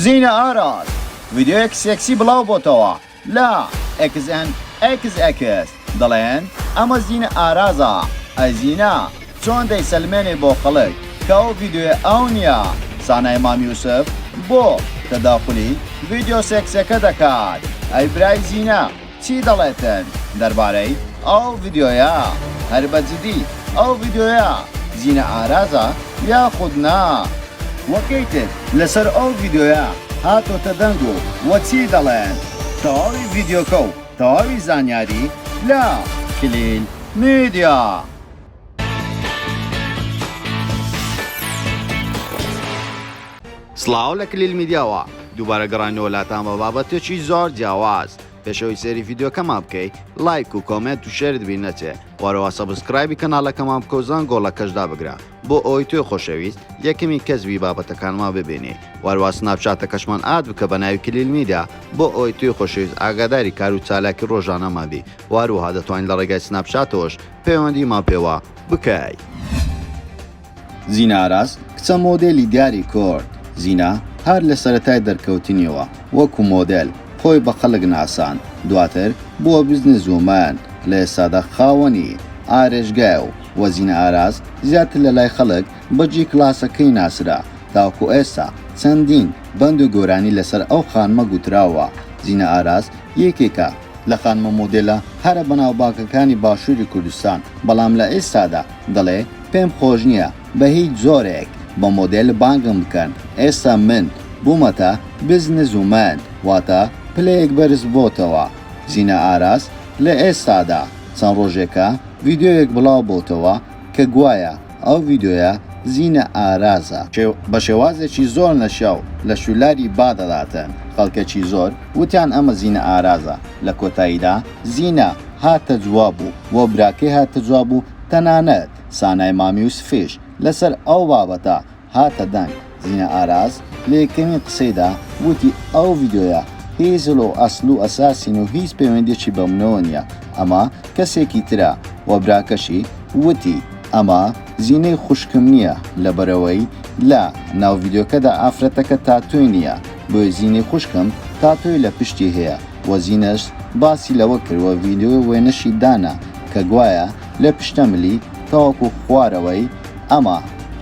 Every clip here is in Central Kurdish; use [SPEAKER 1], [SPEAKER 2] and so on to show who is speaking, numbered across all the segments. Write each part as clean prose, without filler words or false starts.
[SPEAKER 1] زینە ئاراس ڤیدیۆیەک سێکسی بڵاو بۆتەوە لە XNXX دەڵێن ئەمە زینە ئارازە ئەی زینە چۆن دەیسەلمێنێ بۆ خەڵک کە ئەو ڤیدیۆیە ئەو نیە سانای مام یوسف بۆ تەداخولی ڤیدیۆ سێکسەکە دەکات ئەی برای زینە چی دەڵێتن دەربارەی ئەو ڤیدیۆیە هەر بە جدی ئەو ڤیدیۆیە زینە ئارازە یاخود نا؟ وە کەی تر لەسەر ئەو ڤیدیۆیە هاتۆتە دەنگ و وە چی دەڵێن؟ تەواوی ڤیدیۆکە و تەواوی زانیاری لە کلیل میدیا. سڵاو لە کلیل میدیاوە دووبارە گەڕاینەوە لاتان بە بابەتێکی زۆر جیاواز پێش ئەوەی سەیری ڤیدیۆکەمان بکەی لایک و comment و share ت بیر نەچێ وەرەوە subscribe ی کەناڵەکەمان بکە و زەنگۆڵەکەش دابگرە بۆ ئەوەی تۆی خۆشەویست یەکەمین کەس بی بابەتەکانمان ببینی وەروا سناپچاتەکەشمان add بکە بە ناوی کلیل میدیا بۆ ئەوەی تۆی خۆشەویست ئاگاداری کار و چالاکی ڕۆژانەمان بی وەهەروەها دەتوانیت لە ڕێگای سناپچاتەوەش پەیوەندیمان پێوە بکەی. زینا ئاراس کچە مۆدێلی دیاری کورد، زینا هەر لە سەرەتای دەرکەوتنیەوە وەکو مۆدێل خۆی بە خەڵک ناساند، دواتر بووە business woman، لە ئێستادا خاوەنی ئارێشگایە و وە زینا ئاراس زیاتر لە لای خەڵک بە G کلاسەکەی ناسرا، تاوەکو ئێستا چەندین بەند و گۆرانی لەسەر ئەو خانمە گوتراوە، زینا ئاراس یەکێکە لە خانمە مۆدێلە هەرە بەناوبانگەکانی باشووری کوردستان، بەڵام لە ئێستادا دەڵێ پێم خۆش نییە بە هیچ جۆرێک بە مۆدێل بانگم بکەن، ئێستا من بوومەتە business woman واتە پلەیەک بەرز بۆتەوە. زینا ئاراس لە ئێستادا چەند ڕۆژێکە ڤیدیۆیەک بڵاو بۆتەوە کە گوایە ئەو ڤیدیۆیە زینە ئارازە، بە شێوازێکی زۆر نەشیاو لە شولاری با دەداتن، خەڵکێکی زۆر وتیان ئەمە زینە ئارازە، لە کۆتاییدا زینە هاتە جواب و و براکەی هاتە جواب و تەنانەت سانای مام یوسفیش لەسەر ئەو بابەتە هاتە دەنگ، زینە ئاراز لە یەکەمین قسەیدا وتی ئەو ڤیدیۆیە هیچ ئەسل و ئەساسی و هیچ پەیوەندیەکی بە منەوە نیە ئەمە کەسێکی ترە وە براکەشی وتی ئەمە زینەی خوشکم نیە لەبەرئەوەی لە ناو ڤیدیۆکەدا ئافرەتەکە تاتۆی نیە بۆیە زینەی خوشکم تاتۆی لە پشتی هەیە وە زینەش باسی لەوە کرد وە ڤیدیۆ وێنەشی دانا کە گوایە لە پشتە ملی تاوەکو خوارەوەی ئەمە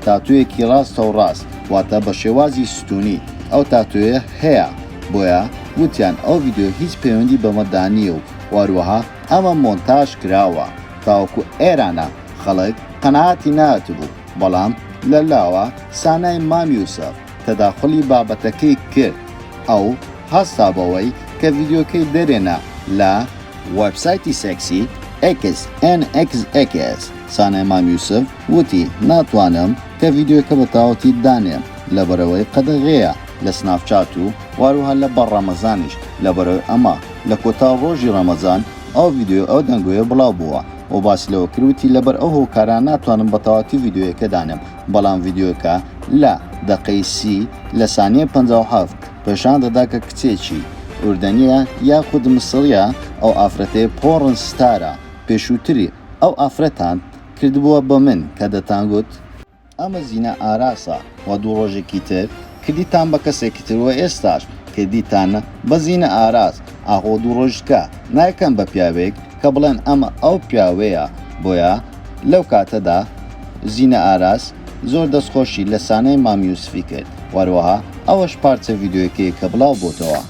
[SPEAKER 1] تاتۆیەکی ڕاستە و ڕاست واتە بە شێوازی ستونی ئەو تاتۆیە هەیە بۆیە وتیان ئەو ڤیدیۆ هیچ پەیوەندی بەمە دانیە و وەهەروەها ئەمە مۆنتاژ کراوە تاوەکو ئێرانە خەڵک قەناعەتی نەهاتبوو بەڵام لە لاوە سانای مام یوسف تەداخولی بابەتەکەی کرد ئەو هەستا بەوەی کە ڤیدیۆکەی دەرێنا لە وێبسایتی سێکسی XNXX سانای مام یوسف وتی ناتوانم کە ڤیدیۆکە بە تەواوەتی دانێم لەبەرئەوەی قەدەغەیە لە سناپچات و واروها لە بەر ڕەمەزانیش لەبەرئەوەی ئەمە لە کۆتا ڕۆژی ڕەمەزان ئەو ڤیدیۆ ئەو دەنگۆیە بڵاو بووە و باسی لەوە کرد وتی لەبەر ئەو هۆکارە ناتوانم بە تەواوەتی ڤیدیۆیەکە دانێم بەڵام ڤیدیۆکە لە دەقەی 30 لە سانیەی 57 پێشان دەدا کە کچێکی ئوردەنیە یاخود مسڕیە ئەو ئافرەتەیە porn star ە پێشووتری ئەو ئافرەتان کردبووە بە من کە دەتانگوت ئەمە زینا ئاراسە وە دوو ڕۆژێکی تر کردیتان بە کەسێکی تر وە ئێستاش کردیتان بە زینە ئاراس ئاخۆ دوو ڕۆژکە نایکەن بە پیاوێک کە بڵێن ئەمە ئەو پیاوەیە بۆیە لەو کاتەدا زینە ئاراس زۆر دەستخۆشی لە سانای مام یوسفی کرد وەروەها ئەوەش پارچە ڤیدیۆیەکەی کە بڵاو بۆتەوە.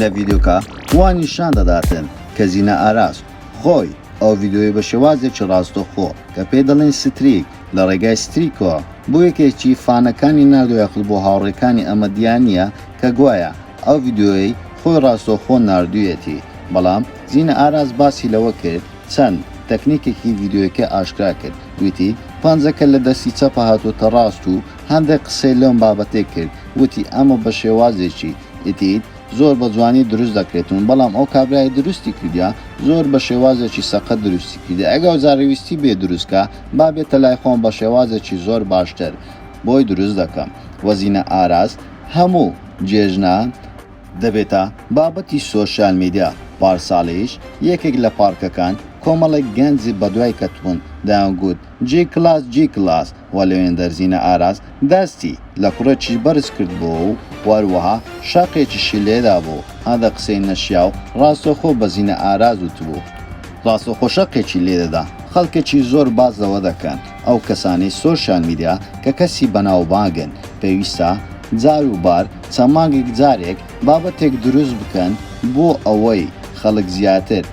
[SPEAKER 1] لە ڤیدیۆکە وا نیشان دەداتن کە زینە ئاراس خۆی ئەو ڤیدیۆی بە شێوازێکی ڕاستەوخۆ کە پێی دەڵێن streak لە ڕێگای streak ەوە بۆ یەکێکی fan ەکانی ناردوە یاخود بۆ هاوڕێکانی ئەمە دیار نییە کە گوایە ئەو ڤیدیۆیەی خۆی ڕاستەوخۆ ناردوویەتی بەڵام زینە ئاراس باسی لەوە کرد چەند تەکنیکێکی ڤیدیۆیەکە ئاشکرا کرد وتی پەنجەکە لە دەستی چەپە هاتۆتە ڕاست و هەندێک قسەی لەم بابەتەی کرد وتی ئەمە بە شێوازێکی edit زۆر بە جوانی دروست دەکرێتون بەڵام ئەو کابرای دروستی کردیە زۆر بە شێوازێکی سەقەت دروستی کردیە ئەگەر جارێ ویستی بێ دروست کا با بێتە لای خۆم بە شێوازێکی زۆر باشتر بۆی دروست دەکەم وە زینە ئاراس هەموو جێژنان. دەبێتە بابەتی سۆشیال میدیا، پارساڵیش یەکێک لە پارکەکان کۆمەڵێک گەنجی بەدوای کەتبوون دەیانگوت جی کلاس جی کلاس و لەوێندەر زینە ئاراس دەستی لە کوڕێکیش بەرز کردبۆوە و هەروەها شەقێکیشی لێدابوو، هەندێک قسەی نەشیاو ڕاستەوخۆ بە زینە ئاراس وتبوو. ڕاستەوخۆ شەقێکی لێدەدا، خەڵکێکی زۆر باس لەوە دەکەن ئەو کەسانەی سۆشیال میدیا کە کەسی بەناوبانگن پێویستە جار و بار چەند مانگێک جارێک بابەتێک دروست بکەن بۆ ئەوەی خەڵک زیاتر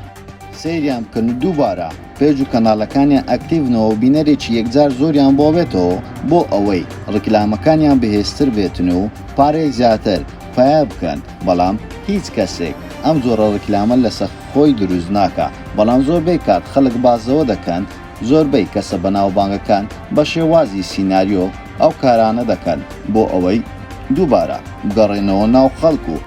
[SPEAKER 1] سەیریان بکەن و دووبارە page و کەناڵەکانیان ئەکتیڤنەوە و بینەرێکی یەکجار زۆریان بۆ بێتەوە بۆ ئەوەی ڕیکلامەکانیان بەهێزتر بێتن و پارەی زیاتر پەیا بکەن بەڵام هیچ کەسێک ئەم جۆرە ڕیکلامە لەسەر خۆی دروست ناکا بەڵام زۆربەی کات خەڵک باس لەوە دەکەن زۆربەی کەسە بەناوبانگەکان بە شێوازی سیناریۆ ئەو کارانە دەکەن بۆ ئەوەی دووبارە بگەڕێنەوە ناو خەڵک و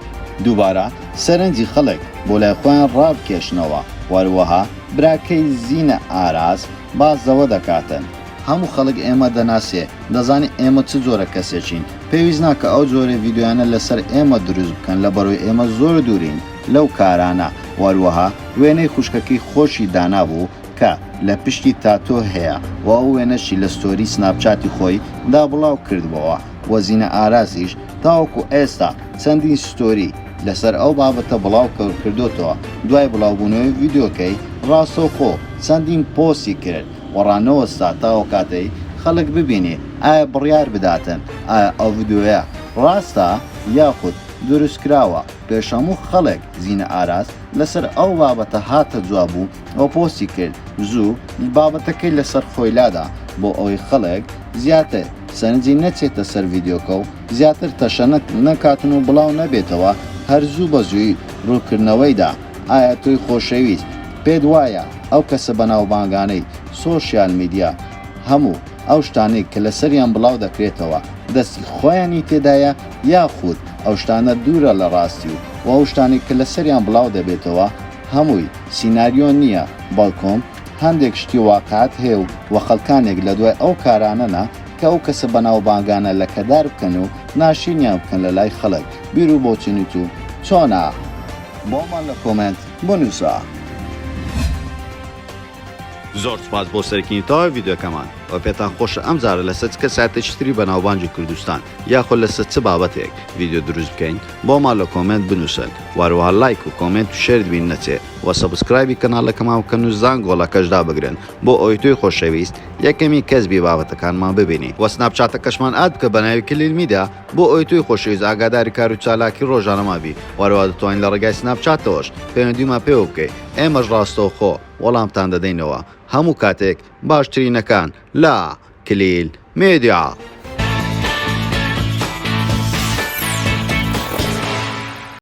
[SPEAKER 1] دووبارە سەرنجی خەڵک بۆ لای خۆیان ڕابکێشنەوە وەروەها براکەی زینە ئاراس باس لەوە دەکاتن. هەموو خەڵک ئێمە دەناسێ دەزانێ ئێمە چ جۆرە کەسێکین پێویست ناکا ئەو جۆرە ڤیدیۆیانە لەسەر ئێمە دروست بکەن لەبەرئەوەی ئێمە زۆر دوورین لەو کارانە وەروەها وێنەی خوشکەکەی خۆشی دانابوو کە لە پشتی تاتۆ هەیە و ئەو وێنەشی لە ستۆری سناپچاتی خۆی دا بڵاو کردبۆوە و زینە ئارازیش تاوەکو ئێستا چەندین ستۆری لەسەر ئەو بابەتە بڵاو کردۆتەوە دوای بڵاوبوونەوەی ڤیدیۆکەی ڕاستەوخۆ چەندین پۆستی کرد و ڕانەوەستا تا ئەوکاتەی خەڵک ببینێ ئایا بڕیار بداتن ئایا ئەو ڤیدیۆیە ڕاستە یاخود دروستکراوە پێش هەموو خەڵک زینە ئاراس لەسەر ئەو بابەتە هاتە جواب و و پۆستی کرد زوو بابەتەکەی لەسەر خۆی لادا بۆ ئەوەی خەڵک زیاتر سەرنجی نەچێتە سەر ڤیدیۆکە و زیاتر تەشەنە نەکاتن و بڵاو نەبێتەوە هەر زوو بە زووی ڕوونکردنەوەی دا ئایا تۆی خۆشەویست پێت وایە ئەو کەسە بەناوبانگانەی سۆشیال میدیا هەموو ئەو شتانەی کە لەسەریان بڵاو دەکرێتەوە دەستی خۆیانی تێدایە یاخود ئەو شتانە دوورە لە ڕاستی و ئەو شتانەی کە لەسەریان بڵاو دەبێتەوە هەمووی سیناریۆ نییە بەڵکم هەندێک شتی واقعت هەیە و وە خەڵکانێک لە دوای ئەو کارانەنە کە ئەو کەسە بەناوبانگانە لەکەدار بکەن و ناشرینیان بکەن لە لای خەڵک بیر و بۆچونی تو چۆنە بۆمان لە کۆمێنت بنوسە. زۆر سوپاس بۆ سەرکردنی تەواوی ڤیدیۆکەمان وە پێتان خۆشە ئەم جارە لەسەر چ کەسایەتێکی تری بەناوبانگی کوردستان یاخود لەسەر چ بابەتێک ڤیدیۆ دروست بکەین بۆمان لە کۆمێنت بنوسن وە هەروەها لایک و کۆمێنت و share ت بیر نەچێ وە subscribe ی کەناڵەکەمان بکەن و زانگۆڵەکەش دابگرن بۆ ئەوەی تۆی خۆشەویست یەکەمین کەس بی بابەتەکانمان ببینی وە سناپچاتەکەشمان add بکە بەناوی کلیل میدیا بۆ ئەوەی تۆی خۆشەویست ئاگاداری کار و چالاکی ڕۆژانەمان بی وە هەروەها دەتوانی لە ڕێگای سناپچاتەوەش پەیوەندیمان پێوە بکەی ئێمەش ڕاستەوخۆ وەڵامتان دەدەینەوە هەموو کاتێک باشترینەکان لە کلیل میدیا.